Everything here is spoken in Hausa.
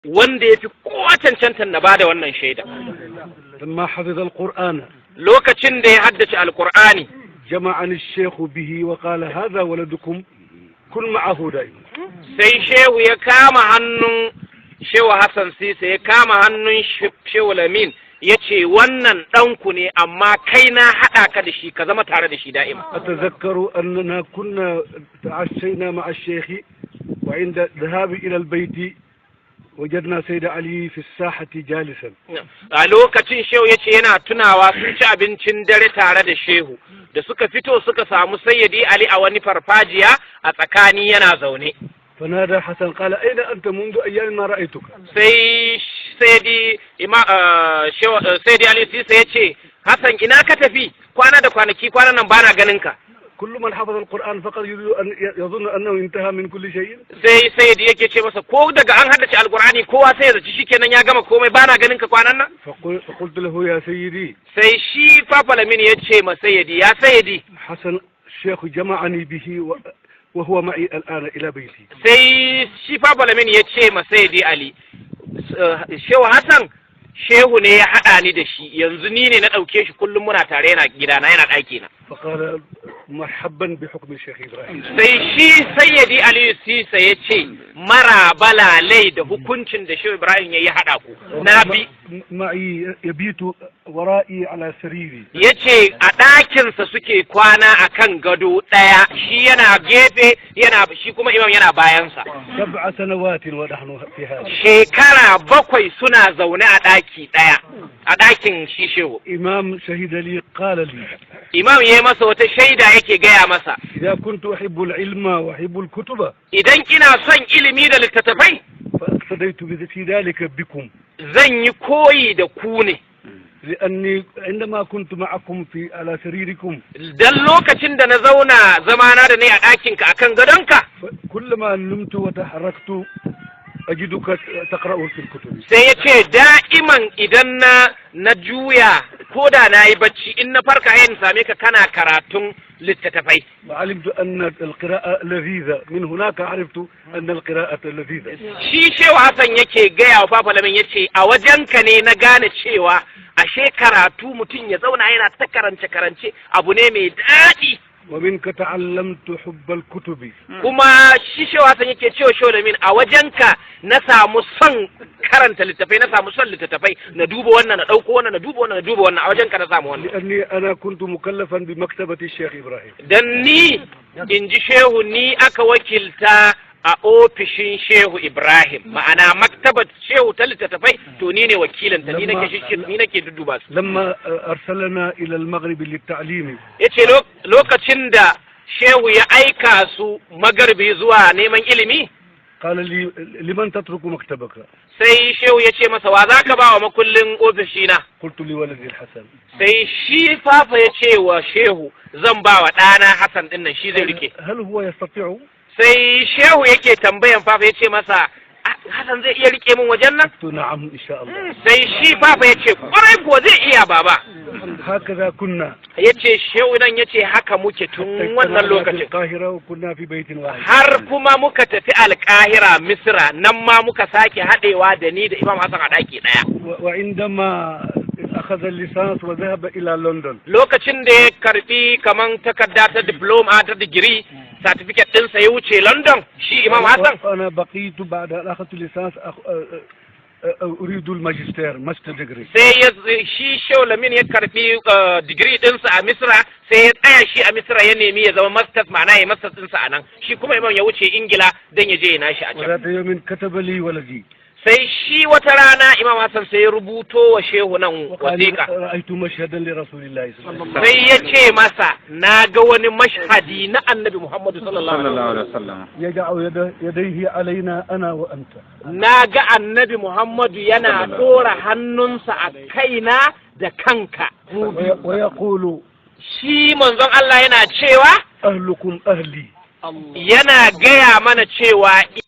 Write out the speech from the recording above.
Wanda ya fi kowa cancantar na bada wannan shaida. لما حفظ القرآن، Lokacin da ya haddace Alkur'ani، جمعني الشيخ به وقال: هذا ولدكم، كن معه دائما. Sai shehu ya kama hannun Shehu Hassan Sise, ya kama hannun Shehu Lamin, ya ce: "Wannan ɗanku ne, amma kai na haɗa ka da shi, ka zama tare da shi da'ima." أتذكر أننا كنا تعشينا مع الشيخ، وعند ذهابي إلى البيت وجدنا سيد علي في الساحة جالسا. A lokacin shehu ya ce yana tunawa sun ci abincin dare tare da shehu, da suka fito suka samu Sayyidi Ali a wani farfajiya a tsakani yana zaune. فنادى حسن، قال: أين أنت؟ منذ أيام ما رأيتك. Sai Sayyidi Sayyidi Ali Sise ya ce: "Hassan, ina ka tafi? Kwana da kwanaki, kwanan nan bana ganin ka." كل من حفظ القرآن فقط يريد أن يظن أنه انتهى من كل شيء. Sai Sayyidi yake ce masa, ko daga an haddace Alkur'ani kowa sai ya zaci shikenan ya gama komai, bana ganin ka kwanan nan. فقلت له: يا سيدي، Sai shi Fafalamin ya ce ma Sayyidi: "Ya Sayyidi، حسن الشيخ جمعني به وهو معي الآن إلى بيتي. Sai shi Fafalamin ya ce ma Sayyidi Ali, "Shehu Hassan, shehu ne ya haɗa ni da shi, yanzu ni ne na ɗauke shi, kullum muna tare, yana gidana, yana ɗakina." فقال: مرحبا بحكم الشيخ إبراهيم. Sai shi Sayyidi Aliyu Sisa ya ce: "Mara balalai da hukuncin da Shehu Ibrahim ya yi haɗa ku, na bi." معي، يبيت ورائي على سريري. Ya ce a ɗakinsa suke kwana a kan gado ɗaya, shi yana gefe, yana shi kuma imam yana bayansa. 7 سنوات ونحن في هذا. Shekara 7 suna zaune a ɗaki ɗaya, a ɗakin shi shehu. إمام شهد لي، قال لي: Imam ya yi masa wata shaida, yake gaya masa: إذا كنت أحب العلم وأحب الكتب، idan ina son ilimi da littattafai، فاقتديت في ذلك بكم. zan yi koyi da ku ne. لأني عندما كنت معكم في على سريركم، Dan lokacin da na zauna zamana da ne a ɗakinka akan gadonka، كلما نمت وتحركت أجدك تقرأ في الكتب. Sai ya ce da'iman idan na juya, ko da na yi bacci, in na farka in same ka kana karatun littattafai. وعلمت أن القراءة لذيذة، من هناك عرفت أن القراءة لذيذة. Shi Shehu Hassan yake gaya wa Fafalamin, ya ce a wajenka ne na gane cewa ashe karatu, mutum ya zauna yana ta karance karance, abu ne mai daɗi. ومنك تعلمت حب الكتب. Kuma shi Shehu Hassan yake cewa Shehu Lamin, a wajenka na samu son karanta littattafai, na samu son littattafai, na duba wannan, na ɗauko wannan, na duba wannan, na duba wannan, a wajenka na samu wannan. لأني أنا كنت مكلفا بمكتبة الشيخ إبراهيم. Dan ni, in ji shehu, ni aka wakilta a ofishin Shehu Ibrahim, ma'ana maktabar shehu ta littattafai, to ni ne wakilinta, ni nake shi, ni nake duduba su. لما أرسلنا إلى المغرب للتعليم، Yace lokacin da shehu ya aika su magarbi zuwa neman ilimi، قال لي: لمن تترك مكتبك؟ Sai shehu ya ce masa: "Wa za ka ba wa makullin ofishina?" قلت: لولدي الحسن. Sai shi Fafa ya ce wa shehu: "Zan ba wa ɗana Hassan ɗin nan, shi zai rike." هل هو يستطيع؟ Sai shehu yake tambayan Fafa, ya ce masa: "Ah, Hassan zai iya rike min wajen nan?" قلت: نعم، إن شاء الله. Sai shi Fafa ya ce: "Kwarai kuwa zai iya, baba." هكذا كنا. Ya ce shehu nan ya ce haka muke tun wannan اجتمعنا في lokacin، القاهرة وكنا في بيت واحد. Har kuma muka tafi Alkahira, Misra, nan ma muka sake haɗewa da ni da Imam Hassan a ɗaki ɗaya. وعندما أخذ الليسانس وذهب إلى لندن، Lokacin da ya karbi kaman takarda ta diploma, ta digiri certificate ɗinsa, ya wuce London, shi Imam Hassan، وأنا بقيت بعد أن أخذت الليسانس أريد الماجستير، master degree. Sai ya shi Shehu Lamin ya karbi digiri ɗinsa a Misra, sai ya tsaya shi a Misra ya nemi ya zama masters, ma'ana ya masters ɗinsa a nan. Shi kuma imam ya wuce Ingila don ya je ya nashi a can. وذات يوم كتب لي ولدي، Sai shi wata rana Imam Hassan sai ya rubuto wa shehu nan وقال: wasiƙa. رأيت مشهدا لرسول الله صلى الله عليه وسلم. Sai ya ce masa: "Na ga wani mashhadi na Annabi Muhammadu sallallahu صلى الله alaihi عليه وسلم. يضع يديه علينا أنا وأنت. Na ga Annabi Muhammadu yana ɗora hannunsa a kaina da kanka mu biyu." ويقول: Shi manzon Allah yana cewa: أهلكم أهلي. Yana gaya mana cewa